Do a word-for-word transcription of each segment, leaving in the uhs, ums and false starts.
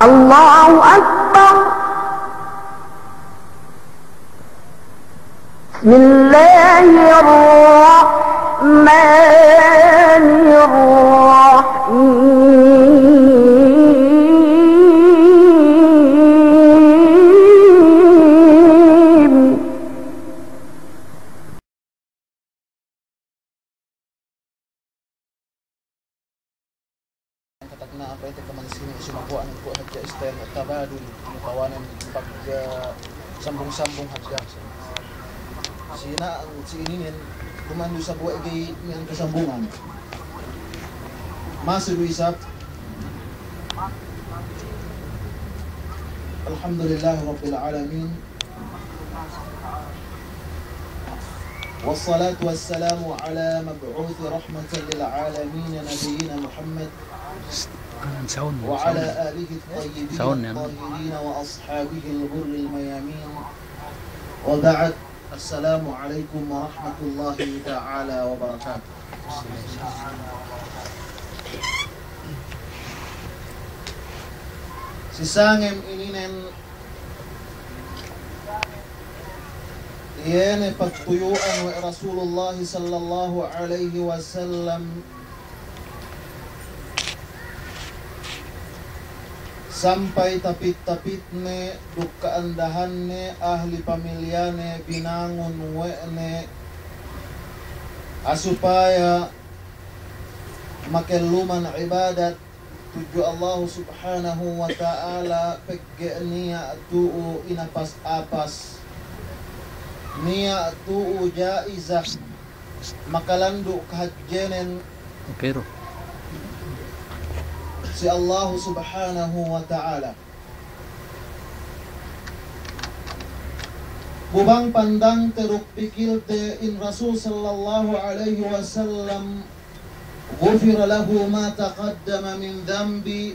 الله أكبر. بسم الله الرحمن الرحيم. Katagna'an pa'inte kaman sine sumaguwa'an kuwe' hadja istel tabadul, tawanen pag, eh, sambung-sambung hadja. Sina, si ininen, duma'in du isab we' ga'i miya'an kasambungan. Masi du isab. Alhamdulillahi Rabbil Alamin. والصلاة والسلام على مبعوث رحمة للعالمين نبينا محمد وعلى آله الطيبين الطاهرين وأصحابه الغر الميامين. وبعد، السلام عليكم ورحمة الله تعالى وبركاته. Si sangem ininen iye ne pagtuyu'an we' Rasulullah sallallahu alaihi wasallam sampay tapit-tapitne duk ka'andahanne, ahli pamilyane, binangun we' ne, a supaya makelluman ibadat tudju Allahu Subhanahu wa Ta'ala, pegge' niya' tu'u inapas-apas, niya' tu'u jaizah, makalandu' kahadjenen si Allahu Subhanahu wa Ta'ala. Bu bang pandangte duk pikilte in Rasul sallallahu alaihi wasallam, غفر له ما تقدم من ذنبه,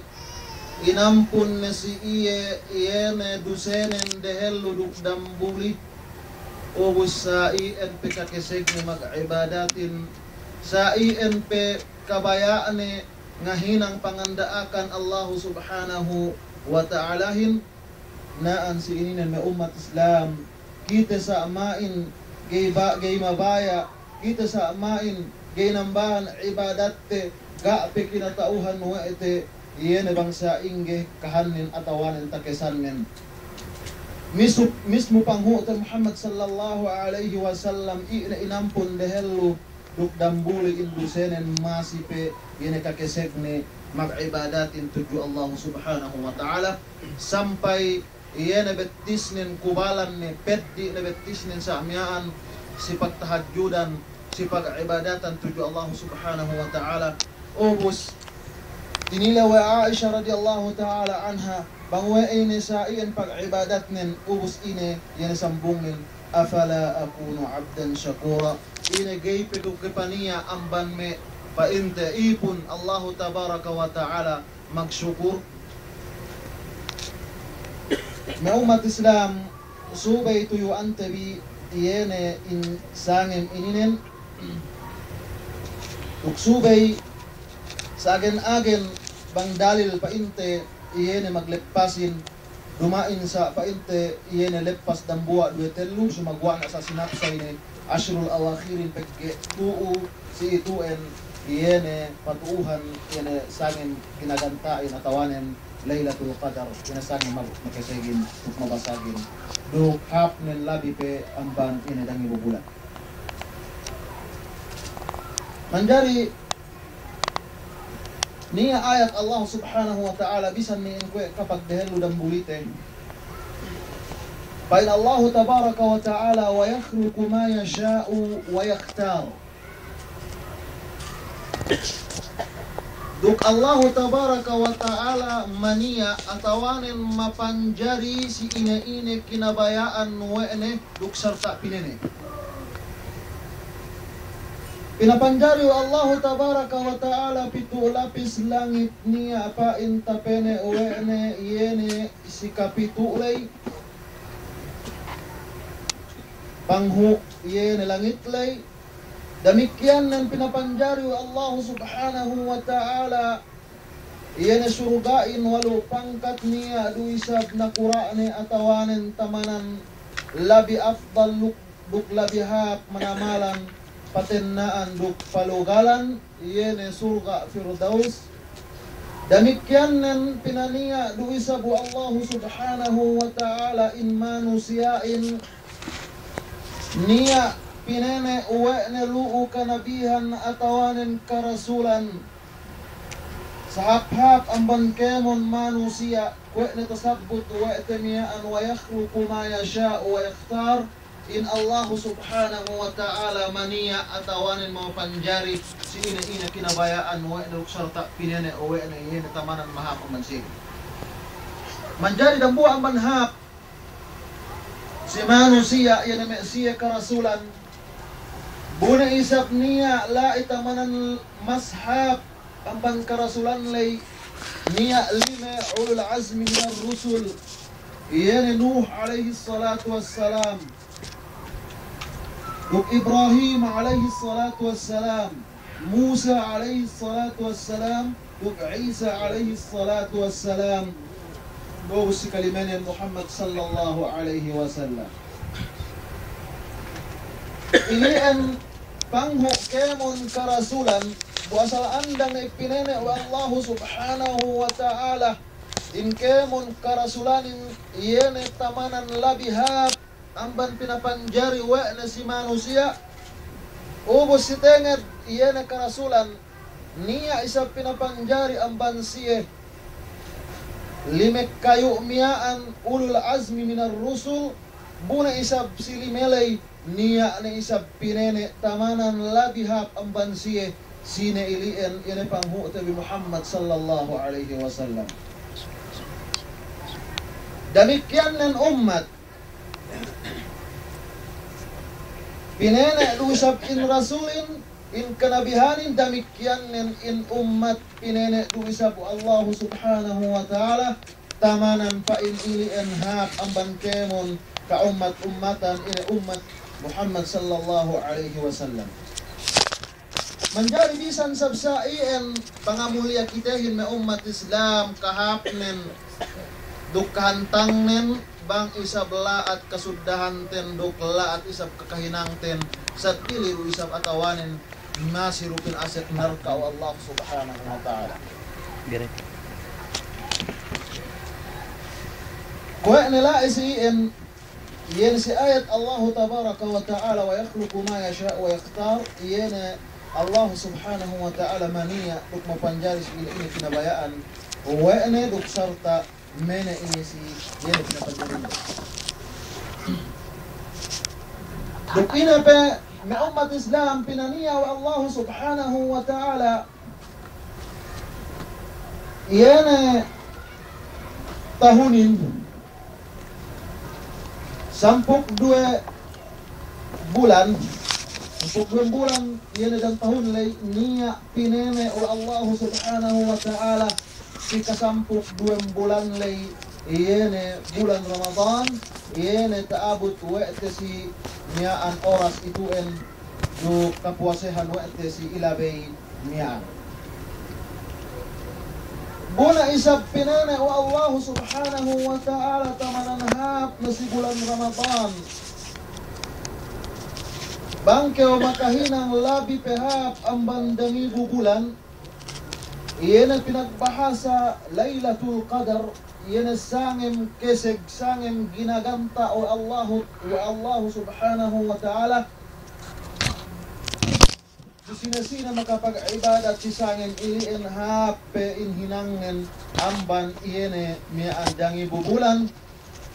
inampun ne si iye, iye ne dusenen dehellu duk dambuli, ubus sa iyan pe kakesegne mag'ibadatin, sa iyan pe kabaya'ne ngahinang panganda'akan Allahu Subhanahu wa Ta'alahin. Na'an si ininen me' ummat Islam, kite sa' ma'in ga'i ba-, ga'i mabaya', kite sa' ma'in ga'i nambahan ibadatte, ga' pe kinata'uhan we' te, iye ne bang sa'ingge kahannen atawanen takesannen. Misu-, mismu panghu'te Muhammad sallallahu alaihi wasallam, iye ne inampun dehellu duk dambuli in dusenen, masi pe iye ne kakesegne mag'ibadatin tudju Allahu Subhanahu wa Ta'ala, sampay iye ne bettisnen, kubalan ne, peddi' ne bettisnen sa' miya'an si pagtahajjudan, si pag'ibadatan tudju Allahu Subhanahu wa Ta'ala. Ubus, tinilew we' Aisha radiyallahu ta'ala anha, bang we' ine sa' iyan pag'ibadatnen, ubus ine, iye ne sambungnen, أفلا أكون عبدا شكورا. Ine ga'i pe du ke paniya' amban me' pa'inte ipun Allahu tabaraka wa ta'ala magsukur. Me' ummat Islam, subey tuyu'ante bi iye ne in sangem ininen, duk subey sa' agen-agen bang dalil pa'inte iye ne magleppasin, duma'in sa' pa'inte iye ne leppas dambuwa' duwe tellu, sumaguwa' ne sa' sinapsay ne ashrul awakhirin, pegge' tu'u si itu'en iye ne patu'uhan iye ne sangem kinaganta'in atawanen Laylatul Qadar, iye ne sangem mag-, makesegin, duk mabasagin, duk hāpnen labi pe amban iye ne dangibu bulan. Manjari niya' ayat Allah Subhanahu wa Ta'ala, bisan ne in kuwe' kapagdehellu dambulite. Pa'in Allahu tabaraka wa ta'ala, ويخلق ما يشاء ويختار. Duk Allahu tabaraka wa ta'ala maniya' atawanen mapanjari si ine-ine kinabaya'an we' ne duk sarta' pinene. Pinapanjari we' Allahu tabaraka wa ta'ala pitu' lapis langit niya' pa'in tapene' we' ne iye ne si kapitu' ley, panghu' iye ne langit ley. Damikkiyan nen pinapanjari we' Allahu subhanahu wa ta'ala Iye ne surga'in walu' pangkat niya' du isab nakura'ne atawanen tamanan labi afdal duk, duk labi hāp manamalan patenna'an duk palugalan, iye ne surga' Firdaus. Damikkiyannen pinaniya' du isab we' Allahu Subhanahu wa Ta'ala in manusiya'in niya' pinene' we' ne lu'u kanabihan atawanen karasulan. Sahāp-hāp amban kēmon manusiya', kuwe' ne tasabbut we' te miya'an, "Wa yakhluqu ma yasha'u wa yakhtar," in Allahu Subhanahu wa Ta'ala maniya' atawanen mapanjari si ine-ine kinabaya'an we' ne duk sarta' pinene' we' ne iye ne tamanan mahāp amban siye. Manjari dambuwa' amban hāp si manusiya', iye ne me' siye karasulan, bu ne isab niya' la'i tamanan mas hāp amban karasulan ley, niya' lime ulul azmi minar rusul, iye ne Nuh alayhis salatu wassalam, duk Ibrahim alayhis salatu wassalam, Musa alayhis salatu wassalam, duk Isa alayhis salatu wassalam, duk si kalimenen Muhammad sallallahu alayhi wasallam. Ili'en panghu' kēmon karasulan, bu asal andang ne pinene' we' Allahu Subhanahu wa Ta'ala in kēmon karasulanin, iye ne tamanan labi hāp amban pinapanjari we' ne si manusiya'. Ubus si tenged iye ne karasulan, niya' isab pinapanjari amban siye lime kayu' miya'an ulul azmi minar rusul, bu ne isab si lime ley, niya' ne isab pinene' tamanan labi hāp amban siye, sine ili'en, iye ne panghu'te bi Muhammad sallallahu alayhi wasallam. Damikkiyannen ummat pinene' du isab in rasulin, in kanabihanin, damikkiyannen in ummat pinene' du isab we' Allahu Subhanahu wa Ta'ala tamanan pa'in ili'en hāp amban kēmon kaummat-ummatan, ine ummat Muhammad sallallahu alayhi wasallam. Manjari bisan sab sa' iyan pangamuliya kitehin me' ummat Islam, kahāpnen duk kahantangnen, bang isab la'at kasuddahanten duk la'at isab kakahinangten, sat ili du isab atawanen masi du pinasek narka' we' Allah Subhanahu wa Ta'ala. Kuwe' ne la'i si iyan, iyan si ayat Allahu Tabaraka wa Ta'ala, "Wa yakhluqu ma yasha'u wa yakhtar," iyan Allahu Subhanahu wa Ta'ala maniya' duk mapanjari si ine-ine kinabaya'an we' ne duk sarta' mene' ine si iye ne pinapanjari. Duk ine pe me' ummat Islam pinaniya' we' Allahu Subhanahu wa Ta'ala iye ne tahunin sampū' duwe bulan, sampū' duwe bulan iye ne dan tahun ley niya' pinene' we' Allahu Subhanahu wa Ta'ala si kasampū' duwe bulan ley, iye ne bulan Ramadan, iye ne ta'abut we' te si miya'an oras itu'en duk kapuwasehan we' te si ilabey miya'an. Bu ne isab pinene' we' Allahu Subhanahu wa Ta'ala tamanan hāp ne si bulan Ramadan. Bang kew makahinang labi pe hāp amban dangibu bulan, iye ne pinagbahasa Laylatul Qadar, iye ne sangem keseg, sangem ginaganta' we' Allahu, we' Allahu Subhanahu wa Ta'ala. Si sine-sine makapag'ibadat si sangem ili'en hāp pe in hinangnen amban iye ne miya'an dangibu bulan,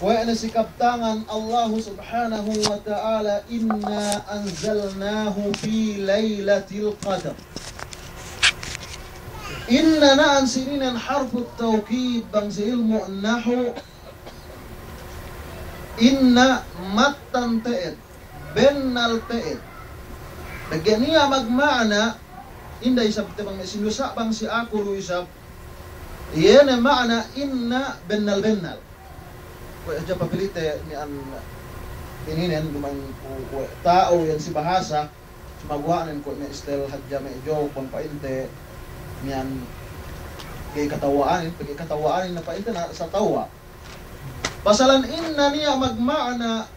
kuwe' ne si kabtangan Allahu Subhanahu wa Ta'ala, "Inna anzalnahu fi laylatil qadr." Inna na'an si ininen harfut tawkid bang si ilmu' nahu, inna mattan te'ed, bennal te'ed. Pegge' niya' magma'na, inda isab te bang me' sindusa' bang si aku du isab, iye ne ma'na inna bennal-bennal. Kuwe' hadja papilite miya'an ininen, duma'in ku-, kuwe' ta'u iyan si bahasa, sumaguwa'nen kuwe' me' istel hadja me' joke bang pa'inte miya'an Ga'i katawa'anin, pegge' katawa'anin na pa'inte na sa tawa'. Pasalan inna niya' magma'ana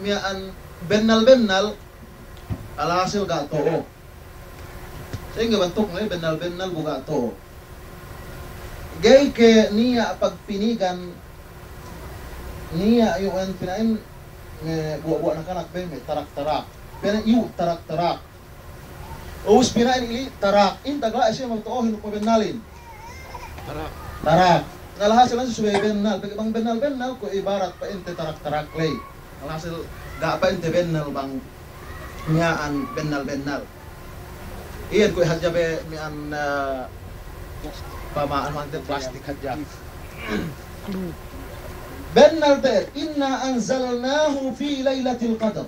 miya'an bennal-bennal, alhasil ga' to'o. Sa'ingge bantuk ne bennal-bennal bu ga' to'o. Ga'i ke niya' pagpinigan, niya' yu'en pina'in me' buwa'-buwa' nakanak be me' tarak-tarak. Pina'in iyu' tarak-tarak. Ubus pina'in ili' tarak. In tagla'i siye magto'ohin duk mabennalin. Tarak. Tarak. Na alhasil na subey bennal. Pegge' bang bennal-bennal kuwe' ibarat pa'inte tarak-tarak ley. Alhasil ga' pa'inte bennal bang miya'an bennal-bennal. Iyan kuwe' hadja be miya'an, eh, pama-, anu ante plastik hadja. Bennal te'ed, "Inna anzalnahu fi lailatil qadr."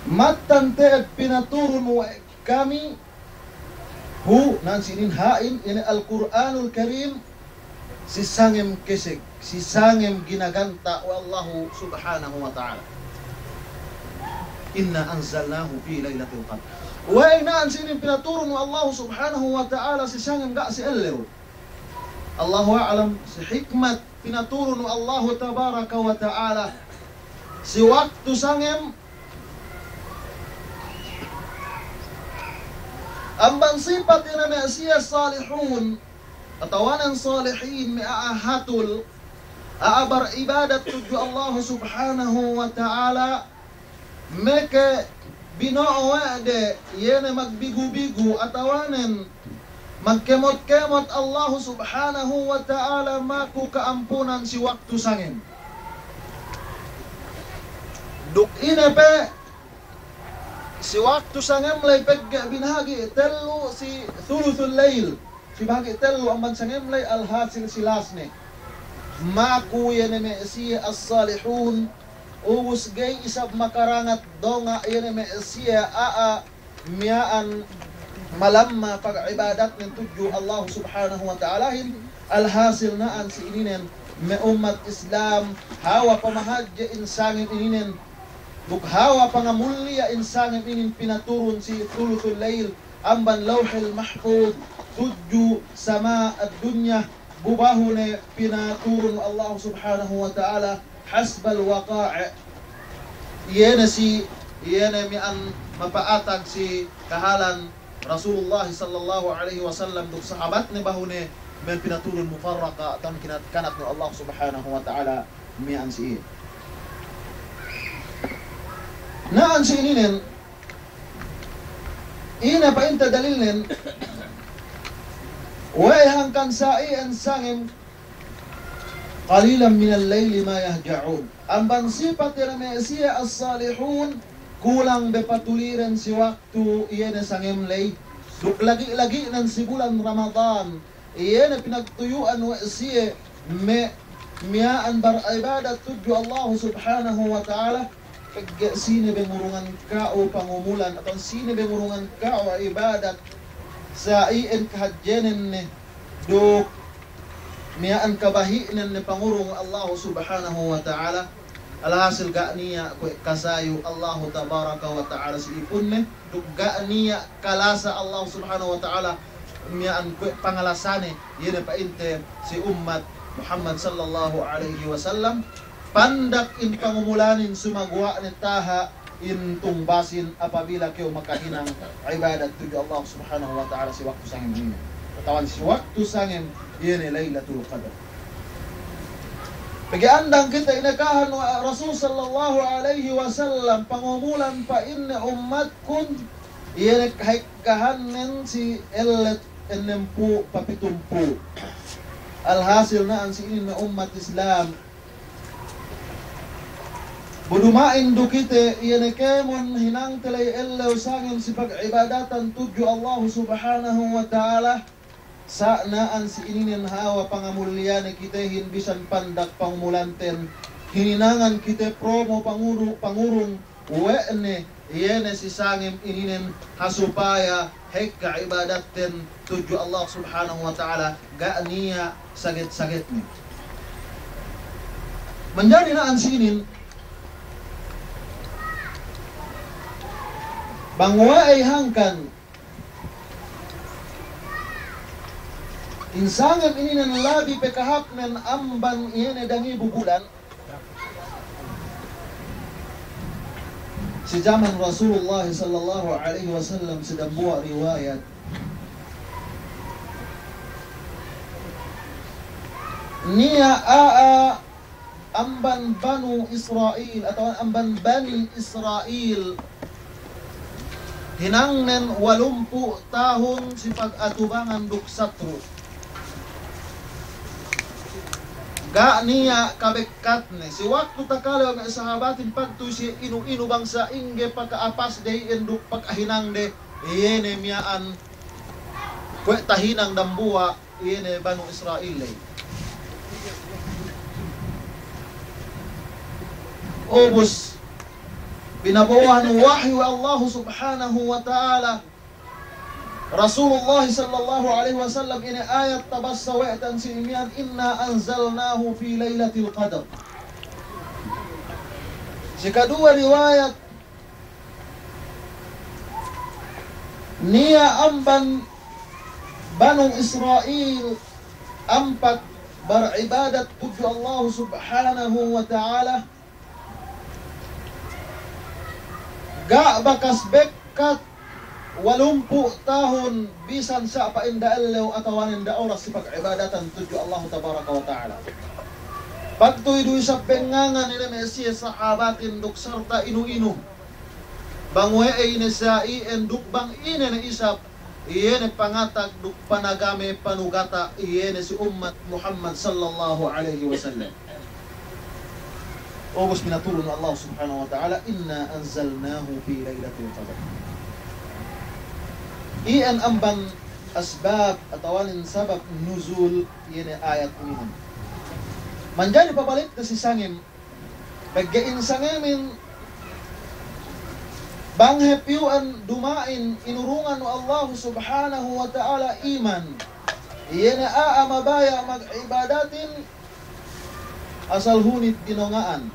Mattan te'ed pinaturun we' kami, hu, na'an si inin ha'in, ine Al-Qur'anul Karim, si sangem keseg, si sangem ginaganta' we' Allahu Subhanahu wa Ta'ala. "Inna anzalnahu fi lailatil qadr." We' na'an si inin pinaturun we' Allahu Subhanahu wa Ta'ala si sangem ga' si ellew. Allahu a'lam si hikmat pinaturun we' Allahu tabaraka wa ta'ala si waktu sangem. Amban sipat ine me' siye salihun, atawanen salihin, me' a'a hatul, a'a baribadat tudju Allahu Subhanahu wa Ta'ala, meke bino'o we' de, iye ne magbigu-bigu atawanen magkemot-kemot Allahu Subhanahu wa Ta'ala maku ka'ampunan si waktu sangem. Duk ine pe si waktu sangem ley pegge' binahagi' tellu si thuluthul layl. Si bahagi' tellu amban sangem ley alhasil si lasne. Maku iye ne me' siye as-salihun, ubus ga'i isab makarangat donga' iye ne me' siye a'a miya'an malamma pag'ibadatnen tudju Allahu Subhanahu wa Ta'alahin, alhasil na'an si ininen me' ummat Islam, hawal pamahadje in sangem ininen, duk hawal pangamulliya in sangem inin pinaturun si thuluthul layl, amban Lawhil Mahfuz tudju sama' ad-dunya, bu bahu ne pinaturun Allahu Subhanahu wa Ta'ala hasbal waqa'i'. Iye ne si, iye ne miya'an mapa'atag si kahalan Rasulullah sallallahu alaihi wasallam duk sahabatne, bahu ne miya'an pinaturun mufarraqa, tan kinat-, kanat ne Allah Subhanahu wa Ta'ala miya'an si iye. Na'an si ininen, ine pa'inte dalilnen, we' hangkan sa iyan sangem, qalilan minal layli ma yahja'un. Amban sipat iye ne me' siye as-salihun, kulang be patuliren si waktu iye ne sangem ley. Duk lagi'-lagi'nen si bulan Ramadan, iye ne pinagtuyu'an we' siye me' miya'an baribadat tudju Allahu Subhanahu wa Ta'ala, pegge' sine be ngurungan ka'u pangumulan, atawa sine be ngurungan ka'u ibadat sa iyan kahadjenen ne, duk miya'an kabahi'nen ne pangurung Allahu Subhanahu wa Ta'ala, alhasil ga' niya' kuwe' kasayu Allahu Tabaraka wa Ta'ala si ipunne, duk ga' niya' kalasa Allah Subhanahu wa Ta'ala miya'an kuwe' pangalasane, iye ne pa'inte si ummat Muhammad sallallahu alaihi wasallam, pandak in pangumulanin sumaguwa' ne taha' in tungbasin apabila kew makahinang ibadat tudju Allah Subhanahu wa Ta'ala si waktu sangem inin. Katawan si waktu sangem, iye ne Lailatul Qadar. Pegge' andang kite inakahan we' Rasul sallallahu alaihi wasallam pangumulan pa'inne ummatkun, iye ne kahekkahannen si ellet ennempū' pa pitumpū'. Alhasil na'an si inin me' ummat Islam, bu duma'in du kite, iye ne kēmon hinangte ley ellew sangem si pag'ibadatan tudju Allahu Subhanahu wa Ta'ala, sa' na'an si ininen hawal pangamulliyane kitehin bisan pandak pangumulanten, hininangan kite promo panguru-, pangurung we' ne, iye ne si sangem ininen, ha supaya hekka ibadatten tudju Allah Subhanahu wa Ta'ala ga' niya' saget-sagetne. Manjari na'an si inin, bang we'ey hangkan In sangem ininen labi pe kahāpnen amban iye ne dangibu bulan. Si jaman Rasulullah sallallahu alaihi wasallam, si dambuwa' riwayat, niya' a'a amban Banu Isra'il, atawa amban Bani Isra'il, hinangnen walumpū' tahun si pag'atubangan duk satru'. Ga' niya' kabekkatne. Si waktu takale we' me' sahabatin pagtuy siye inu-inu bang sa'ingge paka'apasde iyan duk paka'ahinangde, iye ne miya'an kuwe' tahinang dambuwa' iye ne Banu Isra'il ley. Ubus, pinabo'ohan wahyu we' Allahu Subhanahu wa Ta'ala Rasulullah sallallahu alaihi wasallam ine ayat tabassa we' te si miya'an, "Inna anzalnahu fi lailatil qadr." Si kaduwe riwayat, niya' amban Banu Isra'il ampat bar'ibadat tudju Allah Subhanahu wa Ta'ala, ga' bakas bekkat walumpū' tahun bisan sa' pa'in da ellew atawa nen da oras si pag'ibadatan tudju Allah Tabaraka wa Ta'ala. Pagtuy du isab bengngangan ine me' siye sahabatin duk sarta' inu-inu. Bang we'ey ne sa iyan duk bang ine ne isab, iye ne pangatag duk panagame panugata', iye ne si ummat Muhammad sallallahu alaihi wasallam. Ubus pinaturun Allah Subhanahu wa Ta'ala, "Inna anzalnahu fi lailatul qadr." Iyan amban asbab atawa nen sabab nuzul iye ne ayat inin. Manjari pabalik te si sangem, pegge' in sangemin bang hep iyu'an duma'in inurungan we' Allahu Subhanahu wa Ta'ala iman, iye ne a'a mabaya' mag'ibadatin asal hunit dinonga'an,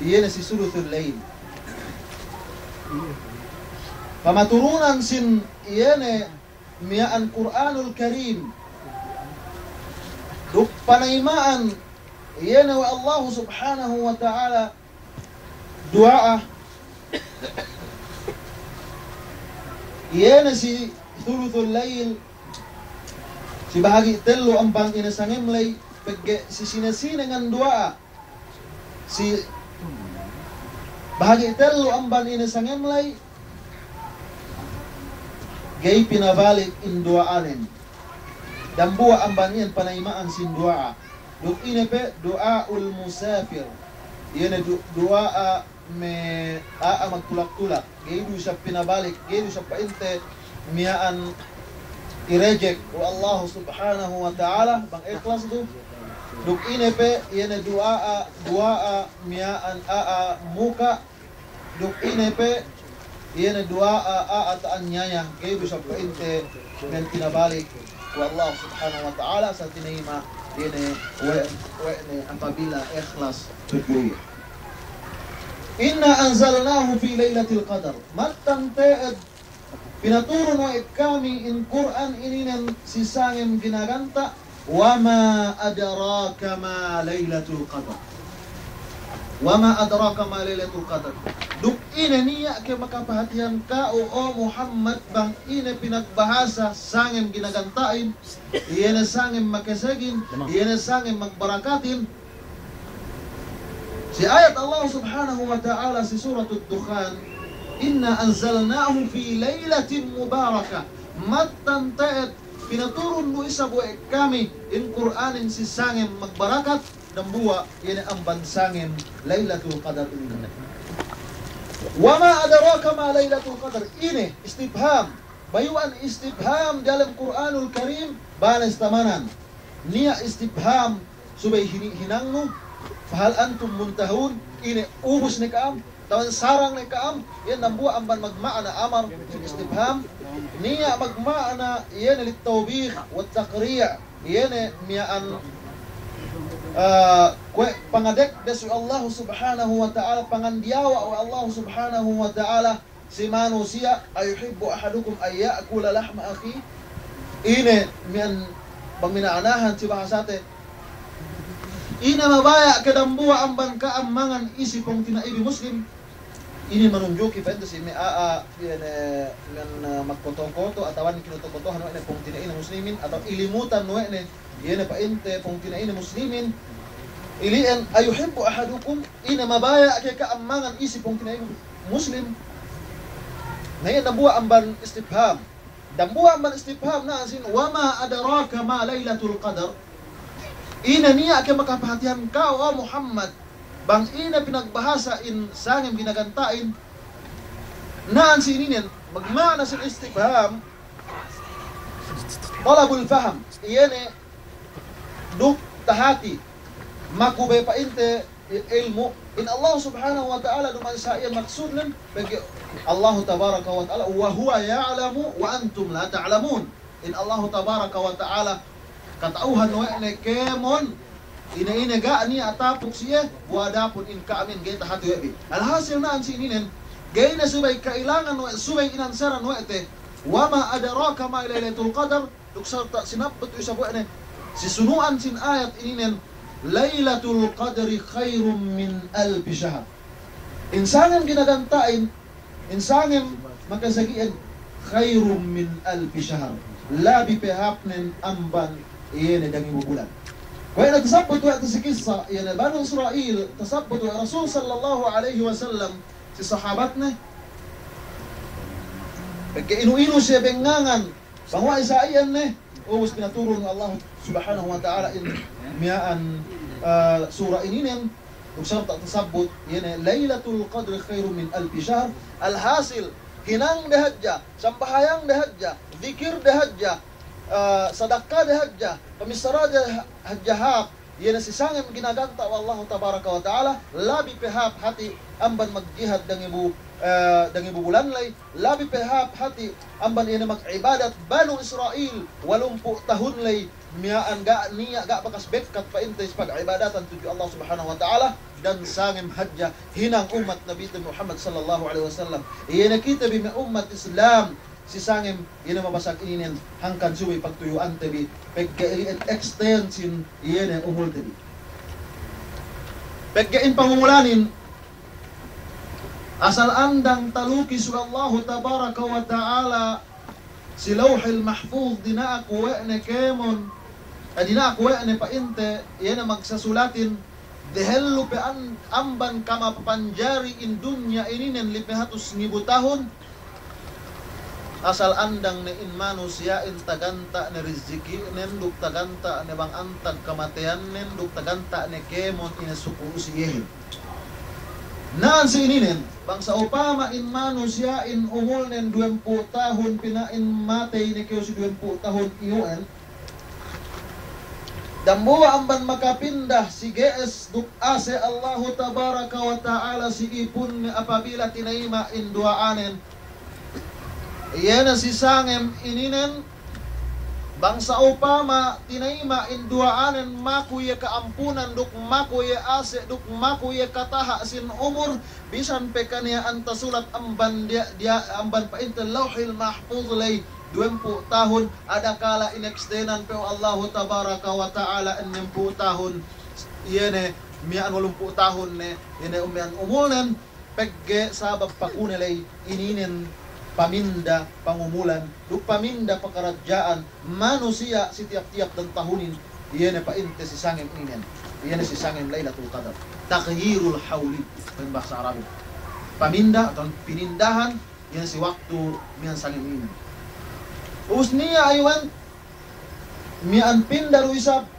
iye ne si sulusul lail. Pamaturunan sin iye ne miya'an Kur'anul Karim. Duk panayma'an iye ne we' Allahu Subhanahu wa Ta'ala duwa'a. Iye ne si sulusul lail, si bahagi' tellu amban ine sangem ley, pegge' si sine-sine ngan duwa'a. Si bahagi' tellu amban ine sangem ley, ga'i pinabalik in duwa'anen. Dambuwa' amban iyan panayma'an sin duwa'a. Duk ine pe duwa'ul musafir. Iye ne du-, duwa'a me' a'a magtulak-tulak. Ga'i du isab pinabalik, ga'i du isab pa'inte miya'an i-reject we' Allahu Subhanahu wa Ta'ala, bang ikhlas du. Duk ine pe, iye ne duwa'a, duwa'a miya'an a'a muka'. Duk ine pe, iye ne duwa'a a'a ta'aniyaya, ga'i du isab pa'inte men pinabalik we' Allahu Subhanahu wa Ta'ala, sa tinayima' iye ne we', we' ne apabila ikhlas tudju iye. Inna anzalnahu fi lailatil qadr. Mattan te'ed pinaturun we' kami in Kur'an ininen si sangem ginaganta', wa ma adraka ma lailatul qadr. Wa ma adraka ma lailatul qadr. Duk ine niya' ke makapahatihan ka'u, o Muhammad, bang ine pinagbahasa sangem ginaganta'in, iye ne sangem makesegin, iye ne sangem magbarakatin. Si ayat Allah Subhanahu wa Ta'ala si Suratud Dukhan, "Inna anzalnahu fi lailatin mubarakah." Mattan te'ed pinaturun du isab we' kami in Kur'anin si sangem magbarakat, dambuwa' iye ne amban sangem Lailatul Qadar inin. Wa ma adraka ma Lailatul Qadar. Ine istifham. Bayu'an istifham diyalem Kur'anul Karim, bales tamanan. Niya' istifham subey hini-, hinangnu, fahal antum muntahun, ine ubus ne ka'am, tawan sarang ne ka'am, iyan dambuwa' amban magma'ana amar istifham, niya' magma'ana iye ne littawbikh wattaqri', iye ne miya'an, ah, kuwe' pangadekdes we' Allahu Subhanahu wa Ta'ala, pangandiyawa' we' Allahu Subhanahu wa Ta'ala, si manusiya', ayuhibbu ahadukum an ya'kula lahma akhihi? Ine miya'an Bang mina'anahan si bahasate, ine mabaya' ke dambuwa' amban ka'am mangan isi pungtina'i bi Muslim. Inin manunjuki pa'inte si me' a'a, iye ne, ngan, eh, magkoto-koto atawa kinoto-kotohan we' ne pungtina'ine Muslimin, atawa ilimutan we' ne, iye ne pa'inte pungtina'ine Muslimin. Ili'en, "Ayuhibbu ahadukum," ine mabaya' ke ka'am mangan isi pungtina'i Muslim. Na iyan dambuwa' amban istifham. Dambuwa' amban istifham na'an sin, "Wa ma adraka ma Lailatul Qadar?" Ine niya' ke makapahatihan ka'u, o Muhammad, bang ine pinagbahasa in sangem ginaganta'in? Na'an si ininen, magma'na sin istifham, talabul faham, iye ne duk tahati, maku be pa'inte i-, ilmu'. In Allah Subhanahu wa Ta'ala duma'in sa iyan maksudnen, pegge' Allahu Tabaraka wa Ta'ala, "Wa huwa ya'lamu wa antum la ta'lamun." In Allahu Tabaraka wa Ta'ala kata'uhan we' ne kēmon ine-ine ga' niya' tapuk si iye, bu adapun in ka'am iyan ga'i tahati we' bi. Alhasil na'an si ininen, ga'i ne subey ka'ilangan we', subey inansaran we' te, "Wa ma adraka ma Lailatul Qadar?" Duk sarta' sinabbut isab we' ne si sunu'an sin ayat ininen, "Lailatul Qadri khairum min alfi shahr." In sangem ginaganta'in, in sangem makasagi'in, khairum min alfi shahr. Labi pe hāpnen amban iye ne dangibu bulan. Kuwe' ne tasabbut we' te si kissa, iye ne Banu Israil, tasabbut we' Rasul sallallahu alaihi wasallam si sahabatne, pegge' inu-inu siye bengangan, bang we' sa iyan ne, ubus pinaturun Allah Subhanahu wa Ta'ala in miya'an, eh, sura ininen, duk sarta' tasabbut, iye ne, "Lailatul Qadri khairum min alfi shahr." Alhasil, hinang de hadja, sambahayang de hadja, dikir de hadja, eh, sadakka de hadja, pamissara de hadja hāp, iye ne si sangem ginaganta' we' Allahu Tabaraka wa Ta'ala, labi pe hāp hati' amban magjihad dangibu, eh, dangibu bulan ley, labi pe hāp hati' amban iye ne mag'ibadat Banu Israil, walumpū' tahun ley, miya'an ga' niya', ga' bakas bekkat pa'inte si pag'ibadatan tudju Allah Subhanahu wa Ta'ala, dan sangem hadja hinang ummat Nabite Muhammad sallallahu alaihi wasallam. Iye ne kite bi me' ummat Islam, si sangem iye ne mabasag ininen, hangkan subey pagtuyu'ante bi, pegge' iyan extend sin iye ne umulte bi. Pegge' in pangumulanin, asal andang talukis we' Allahu Tabaraka wa Ta'ala si Lawhil Mahfuz, dina'ak we' ne kēmon, eh, dina'ak we' ne pa'inte, iye ne magsasulatin, dehellu pe an-, amban kamapapanjari in dunya ininen lime hatus ngibu tahun, asal andang ne in manusiya'in taganta'ne rijiki'nen, duk taganta'ne bang antag kamateyannen, duk taganta'ne kēmon ine sukuru' si iyehin. Na'an si ininen, bang sa'upama in manusiya'in umulnen duwempū' tahun, pina'in matey ne kew si duwempū' tahun iyu'en, dambuwa' amban makapinda si ge'es duk ase' Allahu Tabaraka wa Ta'ala si ipunne apabila tinayima' in duwa'anen. Iye ne si sangem ininen, bang sa'upama tinayima' in duwa'anen, maku iye ka'ampunan duk maku iye ase' duk maku iye kataha' sin umul, bisan pe kaniya'an tasulat amban diya', diya', amban pa'inte Lawhil Mahfuz ley, duwempū' tahun, adakala inextendan pe we' Allahu Tabaraka wa Ta'ala ennempū' tahun, iye ne miya'an walumpū' tahun ne, iye ne miya'an umulnen, pegge' sabab pakune ley ininen paminda pangumulan, duk paminda pakaradja'an manusiya' si tiyap-tiyap dan tahunin, iye ne pa'inte si sangem ininen, iye ne si sangem Lailatul Qadar. Taghyirul hawli, pa'in bahasa Arabin. Paminda atawa pinindahan, iye ne si waktu miya'an sangem ininen. Ubus niya' ayu'an miya'an pinda du isab,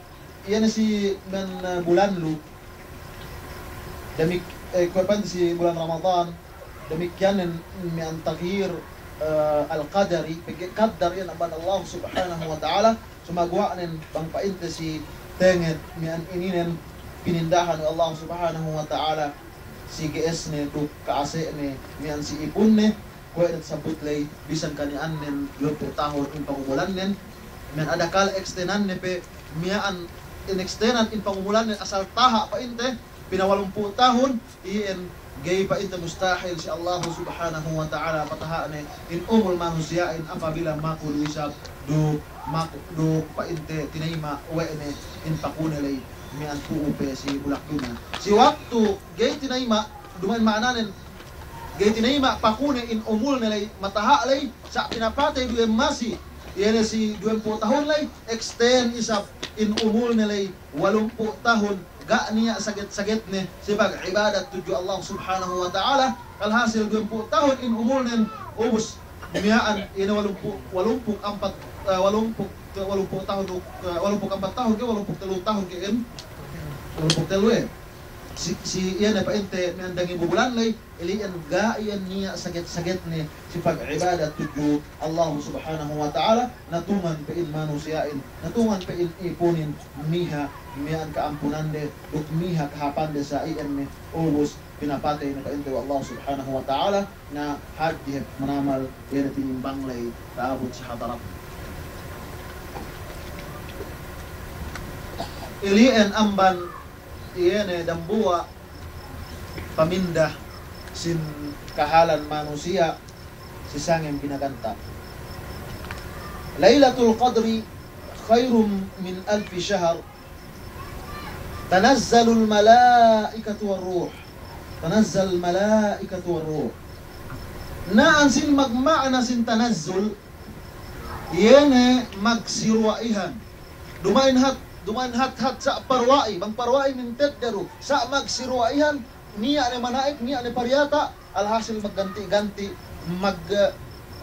iye ne si miya'an, eh, bulan lu. Damik-, eh, kuwe' pa'inte si bulan Ramadan, damikkiyan ne miya'an taghyir, eh, al-qadari, pegge' kaddar iyan amban Allah Subhanahu wa Ta'ala, sumaguwa' nen bang pa'inte si tenget miya'an ininen pinindahan we' Allah Subhanahu wa Ta'ala si ge'esne duk ka'ase'ne miya'an si ipunne, kuwe' ne tasabbut ley, bisan kaniya'annen duwempū' tahun in pangumulannen, miya'an adakala extendanne pe, miya'an inextendan in pangumulannen asal taha' pa'inte, pinawalumpū' tahun, iyan ga'i pa'inte mustahil si Allahu Subhanahu wa Ta'ala pataha'ne in umul manusiya'in apabila maku du isab duk, maku duk pa'inte tinayima' we' ne in pakune ley miya'an tu'u pe si bulak dunya. Si waktu ga'i tinayima', duma'in ma'ananen, ga'i tinayima' pakune in umulne ley, mataha' ley, sa' pinapatey duwe masi, iye ne si duwempū' tahun ley, extend isab in umulne ley, walumpū' tahun, ga' niya' saget-sagetne si pag'ibadat tudju Allah Subhanahu wa Ta'ala. Alhasil duwempū' tahun in umulnen, ubus miya'an, iye ne walumpū', walumpū' ampat, eh, walumpū', walumpū' tahun, eh, walumpū' ampat tahun ke, walumpū' tellu tahun ke in, walumpū' tellu, eh. Si, si iye ne pa'inte miya'an dangibu bulan ley, ili'en ga' iyan niya' saget-sagetne si pag'ibadat tudju Allahu Subhanahu wa Ta'ala, natungan pe in manusiya'in, natungan pe in ipunin, miha miya'an ka'ampunande, duk miha kahāpande sa' iyan ne, ubus pinapatey ne pa'inte we' Allahu Subhanahu wa Ta'ala, na hadje hep manamal, iye ne tinimbang ley ta'abut si hadarat. Ili'en amban iye ne dambuwa' paminda sin kahalan manusiya' si sangem ginaganta'. Lailatul Qadri khairun min alfi shahr. Tanazzalul malaikatu war ruh. Tanazzalul malaikatu war ruh. Na'an sin magma'na sin tanazzul, iye ne magsiruwa'ihan. Duma'in hat, duma'in hat-hat sa' paruwa'i, bang paruwa'i mintedde du, sa' magsiruwa'ihan, niya' ne mana'ik, niya' ne pariyata', alhasil magganti'-ganti', mag-,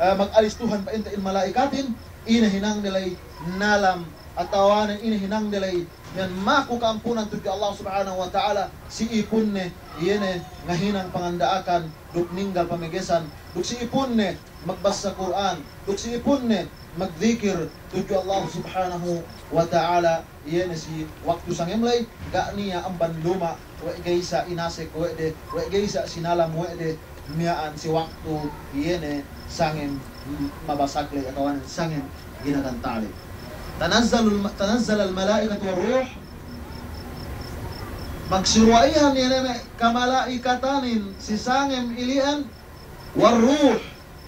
eh, mag-alis Tuhan pa'inte in mala'ikatin, ine hinangde ley nalam, atawa ne ine hinangde ley, miya'an maku ka'ampunan tudju Allah Subhanahu wa Ta'ala, si ipunne, iye ne ngahinang panganda'akan, duk ninggal pamegesan, duk si ipunne, magbassa Kur'an, duk si ipunne magdikir tudju Allah Subhanahu wa Ta'ala, iye ne si waktu sangem ley, ga' niya' amban luma', we' ga'i sa' inasek we' de, we' ga'i sa' sinalam we' de, miya'an si waktu iye ne sangem mabasag ley atawa ne sangem ginaganta' ley. Tanazzalul ma-, tanazzalal malaikatu war ruh, magsiruwa'ihan iye ne me' kamala'ikatanin si sangem ili'en, war ruh,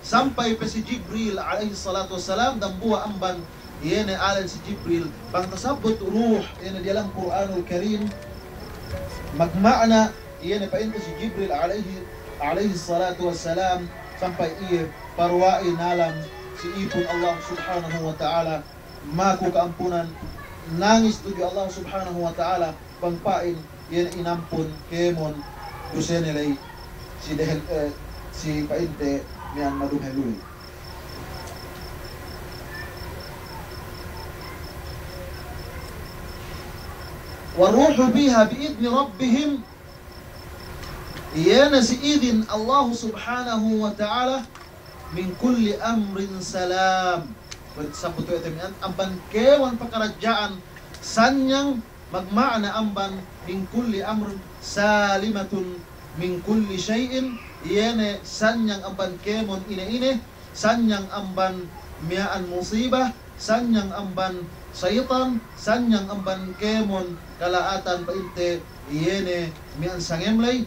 sampay pe si Jibril alayhis salatu wassalam, dambuwa' amban, iye ne alen si Jibril, bang tasabbut ruh, iye ne diyalem Kur'anul Karim, magma'na, iye ne pa'inte si Jibril alayhi, alayhis salatu wassalam, sampay iye paruwa'i nalam si ipun Allah Subhanahu wa Ta'ala, maku ka'ampunan, nangis tudju Allah Subhanahu wa Ta'ala, bang pa'in, iye ne inampun kēmon dusene ley, si dehel, eh, si pa'inte miya'an maduhelu ley. War ruhu fiha bi idni rabbihim, iye ne si idin Allah Subhanahu wa Ta'ala, min kulli amrin salam. Sabbut we' te miya'an, amban kēmon pakaradja'an sanyang, magma'na amban min kulli amrin salimatun min kulli shay'in, iye ne sanyang amban kēmon ine-ine, sanyang amban miya'an musiba, sanyang amban sayitan, sanyang amban kēmon kala'atan pa'inte iye ne miya'an sangem ley,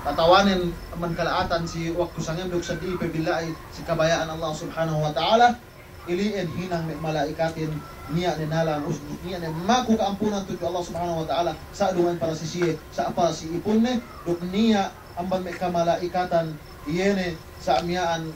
atawanen amban kala'atan si waktu sangem duk seddili pe billa'i si kabaya'an Allah Subhanahu wa Ta'ala, ili'en hinang me' mala'ikatin, niya' ne nalam, us-, niya' ne maku ka'ampunan tudju Allah Subhanahu wa Ta'ala, sa' duma'in para si siye, sa' para si ipunne, duk niya' amban me' kamala'ikatan, iye ne sa' miya'an,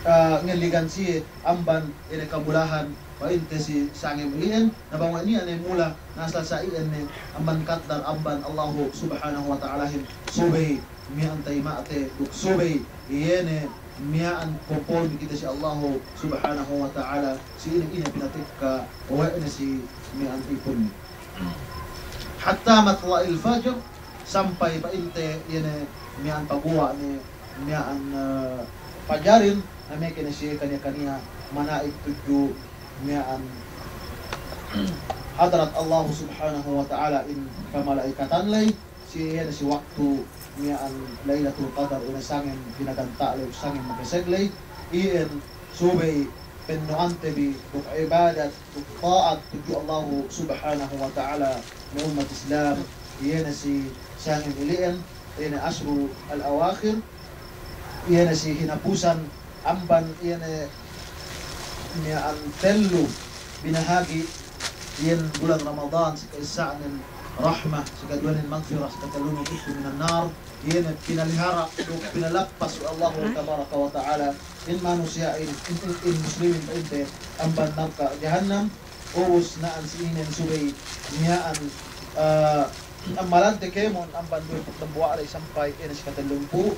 ah, ngelligan siye amban iye ne kamulahan pa'inte si sangem ili'en, na bang we' niya' ne mula, na asal sa' iyan ne amban kaddar amban Allahu Subhanahu wa Ta'alahin, subey miya'an tayima'te, duk subey iye ne miya'an konformi kite si Allahu Subhanahu wa Ta'ala, si ine-ine pinatekka we' ne si miya'an ipun. Hatta matla'il fajr, sampay pa'inte iye ne miya'an paguwa' ne miya'an, eh, pajarin, na meke ne siye kaniya-kaniya mana'ik tudju miya'an hadrat Allahu Subhanahu wa Ta'ala in kamala'ikatan ley, si iyan si waktu miya'an Lailatul Qadar, iyan sangem ginaganta' ley, sangem makeseg ley, iyan subey penno'ante bi duk ibadat, duk ta'at tudju Allahu Subhanahu wa Ta'ala, me' ummat Islam, iyan si sangem ili'en, iye ne ashrul awakhir, iye ne si hinapusan amban iye ne miya'an tellu binahagi' iyan bulan Ramadan, si ka'issa'nen rahma, si kaduwenen magfirah, si katellune itqun minan nar, iye ne pinalihara' duk pinalappas we' Allahu tabaraka wa ta'ala in manusiya'in, in, in, in muslimin pa'inte amban narka' jahannam. Ubus na'an si inin subey miya'an, eh, ammalante kēmon amban duwe pagdambuwa' ley sampay inin si katellumpū'.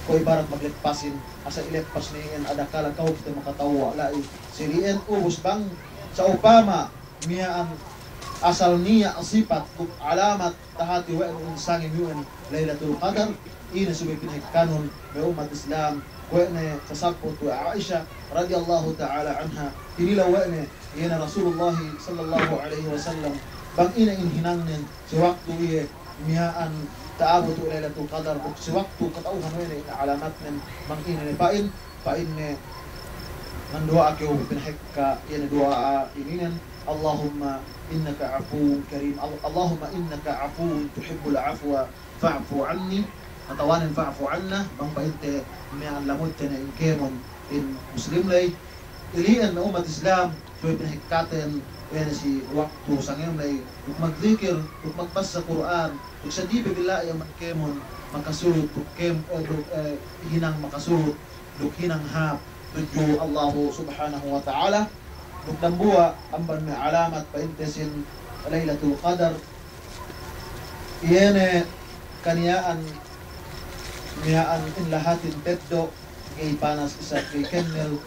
Kuwe' ibarat magleppasin, asal ileppas ne inin adakala ka'u kite makatawwa' la'i si li'en. Ubus bang sa'upama miya'an asal niya' sipat duk alamat tahati we' ne in sangem iyu'en Laylatul Qadar, ine subey pinahekkanun me' ummat Islam, kuwe' ne tasabbut we' Aisha radiyallahu ta'ala anha, tinilew we' ne, iye ne Rasulullah sallallahu alaihi wasallam, bang ine in hinangnen si waktu iye miya'an ta'abut we' Laylatul Qadar, duk si waktu kata'uhan we' ne in alamatnen, bang ine ne pa'in, pa'inne, nganduwa'a kew pinahekka, iye ne duwa'a ininen, Allahumma innaka afuwwun karim, Al-, Allahumma innaka afuwwun tuhibbul afwa fa'fu anni, atawanen fa'fu anna, bang pa'inte miya'an lamudte ne in kēmon in muslim ley. Ili'en me' ummat Islam, subey pinahekkaten, iye ne si waktu sangem ley, duk magdikir, duk magbassa Kur'an, duk seddili pe billa'i amban kēmon makasulut, duk kēm-, eh, duk, eh, hinang makasulut, duk hinang hāp tudju Allahu subhanahu wa ta'ala, duk dambuwa' amban me' alamat pa'inte sin Laylatul Qadar, iye ne kaniya'an miya'an in lahatin teddo', ga'i panas isab ga'i kennel,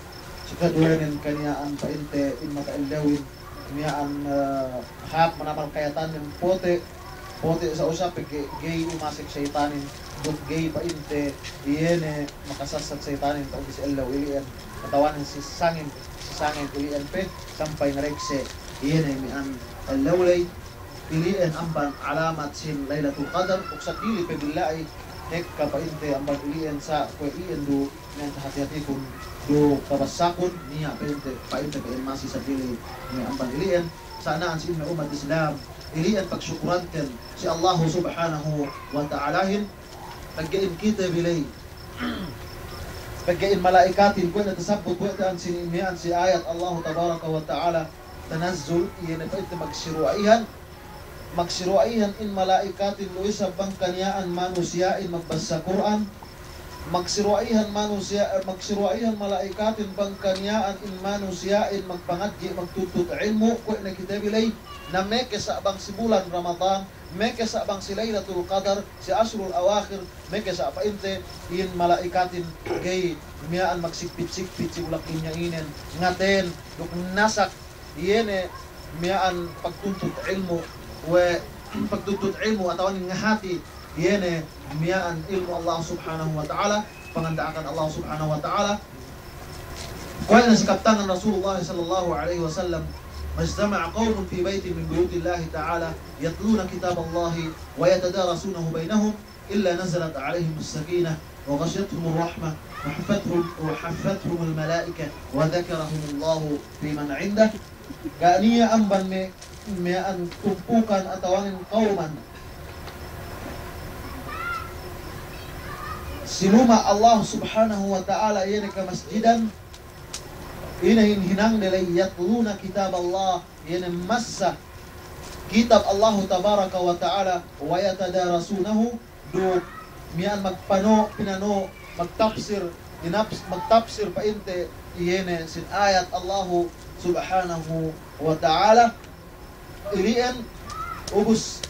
si kaduwenen kaniya'an pa'inte in mata ellewin miya'an, eh, hāp manamal kayatannen pote', pote' sa'u-sa'u pe ga'i, ga'i umasek seyitanin, duk ga'i pa'inte iye ne makasassat seyitanin pa'inte si ellew ili'en, atawanen si sangem, si sangem ili'en pe sampay ngarekse iye ne miya'an ellew ley. Ili'en amban alamat sin Laylatul Qadar, duk seddili pe billa'i ekka pa'inte amban ili'en sa' kuwe' iyan du miya'an tahati-hatikun duk tabassakun, niya' pa'inte, pa'inte pe in masi seddili me' amban ili'en, sa' na'an si me' ummat Islam, ili'en pagsukuranten si Allahu subhanahu wa ta'alahin, pegge' in kite bi ley, pegge' in mala'ikatin, kuwe' ne tasabbut we' te ensini' miya'an si ayat Allahu tabaraka wa ta'ala, tanazzul, iye ne pa'inte magsiruwa'ihan, magsiruwa'ihan in mala'ikatin du isab bang kaniya'an manusiya'in magbassa Kur'an, magsiruwa'ihan manusiya', eh, magsiruwa'ihan mala'ikatin bang kaniya'an in manusiya'in magpangadji', magtuntut ilmu', kuwe' ne kite bi ley, na meke sa' bang si bulan Ramadan, meke sa' bang si Laylatul Qadar, si ashrul awakhir, meke sa' pa'inte in mala'ikatin ga'i miya'an magsigpit-sigpit si bulak dunya inin, ngaten, duk nasak, iye ne miya'an pagtuntut ilmu', we' pagtuntut ilmu' atawanen ngahati iye ne miya'an ilmu' Allah subhanahu wa ta'ala, panganda'akan Allah subhanahu wa ta'ala. Kuwe' ne si kabtangan Rasulullah sallallahu alaihi wasallam, "Ma ijtama'a qawmun fi baytin min buyutillahi ta'ala yatluna kitaballahi wa yatadarasunahu baynahum illa nazalat alaihimus sakinah wa ghashiyatuhumur rahmah wa haffathum, wa haffathumul malaikah wa dhakarahumullahu fi man indah." Ga' niya' amban me', miya'an tumpukan atawanen kawman si luma' Allah subhanahu wa ta'ala, iye ne kamasjidan, ine in hinang de ley, yatluna kitaballah, iye ne massa kitab Allahu tabaraka wa ta'ala, wa yatadarasunahu, duk miya'an magpano', pinano', magtapsir, inaps-, magtapsir pa'inte iye ne sin ayat Allahu subhanahu wa ta'ala. Ili'en, ubus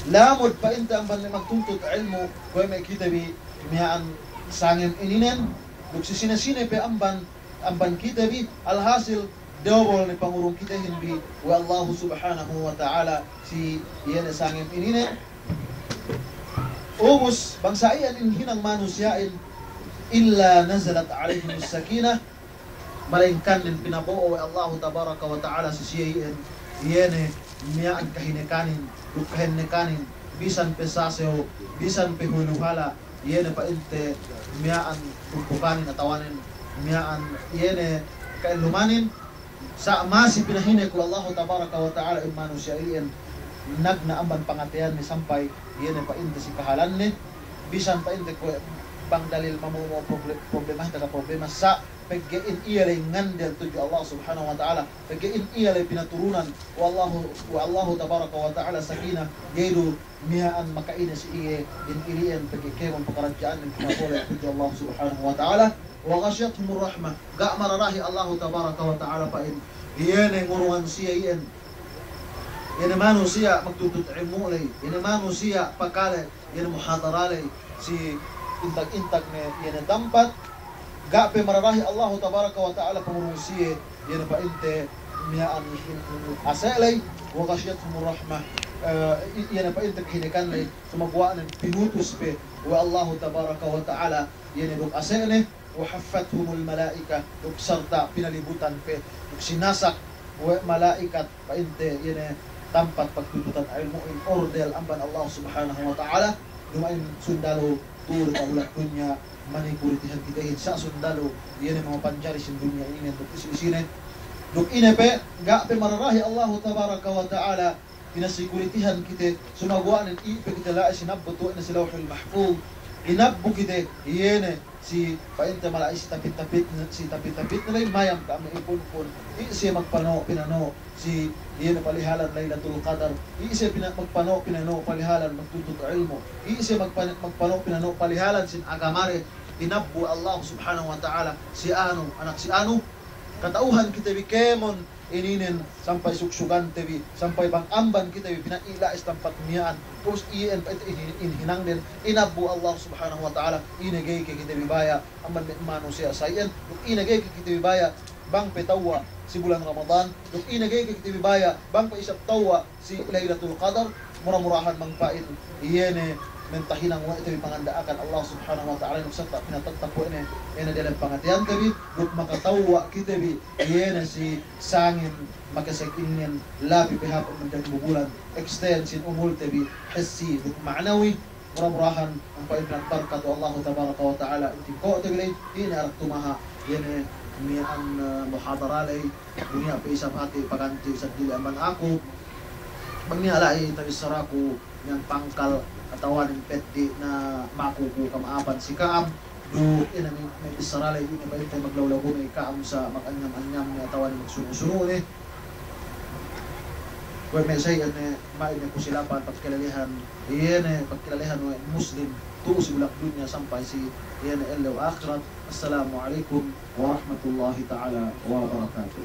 lamud pa'inte amban me' magtuntut ilmu', kuwe' me' kite bi miya'an sangem ininen, duk si sine-sine pe amban, amban kite bi, alhasil, dobol ne pangurung kitehin bi we' Allahu subhanahu wa ta'ala si iye ne sangem ininen. Ubus, bang sa' iyan in hinang manusiya'in, illa nazalat alaihimus sakinah, malaingkan den pinabo'o we' Allahu tabaraka wa ta'ala si siye iyan, iye ne miya'an kahinekanin, duk kahennekanin, bisan pe sasew, bisan pe huluhala', iye ne pa'inte miya'an tumpukanin atawanen miya'an iye ne ka'ellumanin, sa' masi pinahinek we' Allahu tabaraka wa ta'ala in manusiya' iyan, nagna' amban pangateyanne sampay iye ne pa'inte si kahalanne, bisan pa'inte kuwe' bang dalil mamo'o-mo'o proble-, problema, taga problema sa', pegge' in iye ley ngandel tudju Allah Subhanahu wa Ta'ala, pegge' in iye ley pinaturunan we' Allahu, we' Allahu Tabaraka wa Ta'ala sakinah, ga'i du miya'an maka'ine si iye in ili'en, pegge' kēmon pakaradja'annen pinapole' tudju Allah Subhanahu wa Ta'ala. Wa ghashiyatuhumur rahmah, ga' mararahi Allahu Tabaraka wa Ta'ala pa'in iye ne ngurungan siye iyan, iye ne manusiya' magtuntut ilmu' ley, iye ne manusiya' pakale iye ne muhadara ley si intag-intag ne iye ne tampat, ga' pe mararahi Allahu Tabaraka wa Ta'ala pangurung siye, iye ne pa'inte miya'an ase' ley. Wa ghashiyatuhumur rahmah, eh, i-, iye ne pa'inte kahinekan ley, sumaguwa' ne pinutus pe we' Allahu Tabaraka wa Ta'ala iye ne duk ase' ne. Wa haffathumul malaikah, duk sarta' pinalibutan pe, duk sinasak we' mala'ikat pa'inte iye ne tampat pagtuntutan ilmu'in, ordel amban Allah Subhanahu wa Ta'ala, duma'in sundalu tu'u diyata' bulak dunya, manikuritihan kitehin sa' sundalu iye ne mamapanjari sin dunya inin duk isi-isine. Duk ine pe, ga' pe mararahi Allahu Tabaraka wa Ta'ala, pinasikuritihan kite, sumaguwa' nen i' pe kite la'i sinabbut we' ne si Lawhul Mahfuz. Inabbu kite, iye ne si pa'inte mala'i si tapit-tapit, si tapit-tapit ne ley mayam ka'am ne ipunpun. I' siye magpano' pinano' si iye ne palihalan Laylatul Qadar. I' siye pina-, magpano' pinano' palihalan magtuntut ilmu'. I' siye magpano', magpano' pinano' palihalan sin agamade. Inabbu Allah Subhanahu wa Ta'ala si anu, anak si anu. Kata'uhan kite bi kēmon ininen, sampay suksugante bi, sampay bang amban kite bi pina'i la'i si tampat miya'an. Terus iyan pa'inte in, in hinangden, inabbu Allah Subhanahu wa Ta'ala, ine ga'i ke kite bi baya' amban me' manusiya' sa' iyan, duk ine ga'i ke kite bi baya' bang pe tawwa' si bulan Ramadan, duk ine ga'i ke kite bi baya' bang pe isab tawwa' si Laylatul Qadar. Mura-murahan bang pa'in iye ne mentahinang we' te bi panganda'akan Allah Subhanahu wa Ta'ala, duk sarta' pinatattap we' ne, iye ne delem pangateyante bi, duk makatawwa' kite bi iye ne si sangem makesek inin labi pe hāp amban dangbubulan, extend sin umulte bi hissi duk ma'nawi. Mura-murahan bang pa'in pinagbarkat we' Allahu Tabaraka wa Ta'ala in tingko'te bi ley, ine arak tumaha', iye ne miya'an, eh, muhadara ley, bu niya' pe isab hati' paganti' isab dili' amban aku. Bang niya' la'i tabissaraku miya'an pangkal atawa nen peddi' na maku ku kama'apan si ka'am. Duk ine me', me' bissara ley ine pa'inte maglagu-lagu ne ka'am sa' maganyam-anyam ne atawa nen magsunu'-sunu' ne. Kuwe' me' sa' iyan ne, ma'in ne ku silapan pagkilalehan, iye ne pagkilalehan we' Muslim tu'u si bulak dunya sampay si iye ne ellew ahirat. Assalamu alaikum warahmatullahi ta'ala wabarakatuh.